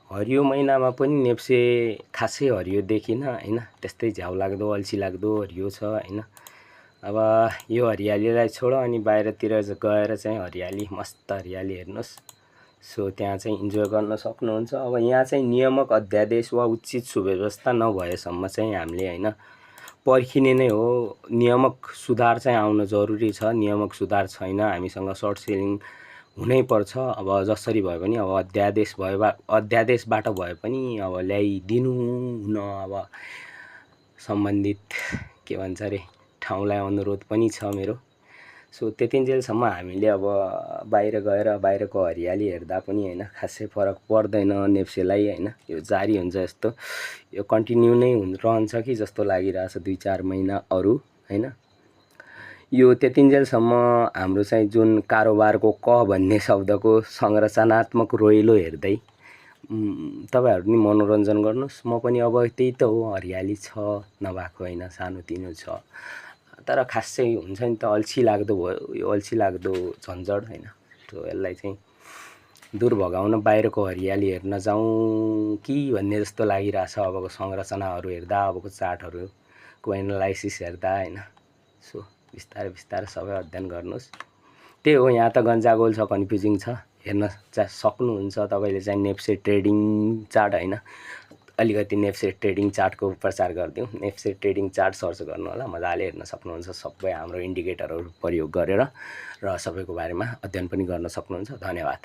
हरियो महिनामा पनि नेप्से खासै हरियो देखिन हैन, त्यस्तै झ्याउ लाग्दो अल्छी लाग्दो हरियो छ हैन। अब यो हरियालीलाई छोड अनि बाहिरतिर गएर चाहिँ हरियाली मस्त हरियाली हेर्नुस्। सो त्यहाँ चाहिँ इन्जोय गर्न सक्नुहुन्छ। अब यहाँ चाहिँ नियामक अध्यादेश वा उचित सुव्यवस्था नभएसम्म चाहिँ हामीले हैन पर्खिने नै हो। नियामक सुधार चाहिँ आउन जरुरी छ। नियामक सुधार छैन, हामीसँग सर्ट सेलिङ हुनै पर्छ। अब जसरी भए पनि अब अध्यादेशबाट भए पनि अब ल्याइदिनु न। अब सम्बन्धित के भन्छ रे ठाउँलाई अनुरोध पनि छ मेरो। सो त्यतिन्जेलसम्म हामीले अब बाहिर गएर बाहिरको हरियाली हेर्दा पनि हैन खासै फरक पर्दैन नेप्सेलाई हैन। यो जारी हुन्छ जस्तो, यो कन्टिन्यू नै रहन्छ कि जस्तो लागिरहेछ 2-4 महिना अरु हैन। यो त्यतिन्जेलसम्म हाम्रो चाहिँ जुन कारोबारको क भन्ने शब्दको संरचनात्मक रोइलो हेर्दै तपाईहरु नि मनोरञ्जन गर्नुस्। म पनि अब त्यही त हो, हरियाली छ नभएको हैन, सानोतिनो छ। तर खासै हुन्छ नि त अल्छी लाग्दो भयो यो अल्छी लाग्दो झन्झड हैन। सो यसलाई चाहिँ दूर भगाउन बाहिरको हरियाली हेर्न जाउँ कि भन्ने जस्तो लागिरहेछ अबको संरचनाहरू हेर्दा, अबको चार्टहरुको एनालाइसिस हेर्दा हैन। सो बिस्तारै बिस्तारै सबै अध्ययन गर्नुस्। त्यही हो, यहाँ त गन्जागोल छ, कन्फ्युजिङ छ। हेर्न चाहिँ सक्नुहुन्छ तपाईले चाहिँ नेप्से ट्रेडिङ चार्ट हैन। अलिकति नेप्से ट्रेडिङ चार्टको प्रचार गर्दियौ। नेप्से ट्रेडिङ चार्ट सर्च गर्नु होला, मजाले हेर्न सक्नुहुन्छ सबै हाम्रो इन्डिकेटरहरु प्रयोग गरेर र सबैको बारेमा अध्ययन पनि गर्न सक्नुहुन्छ। धन्यवाद।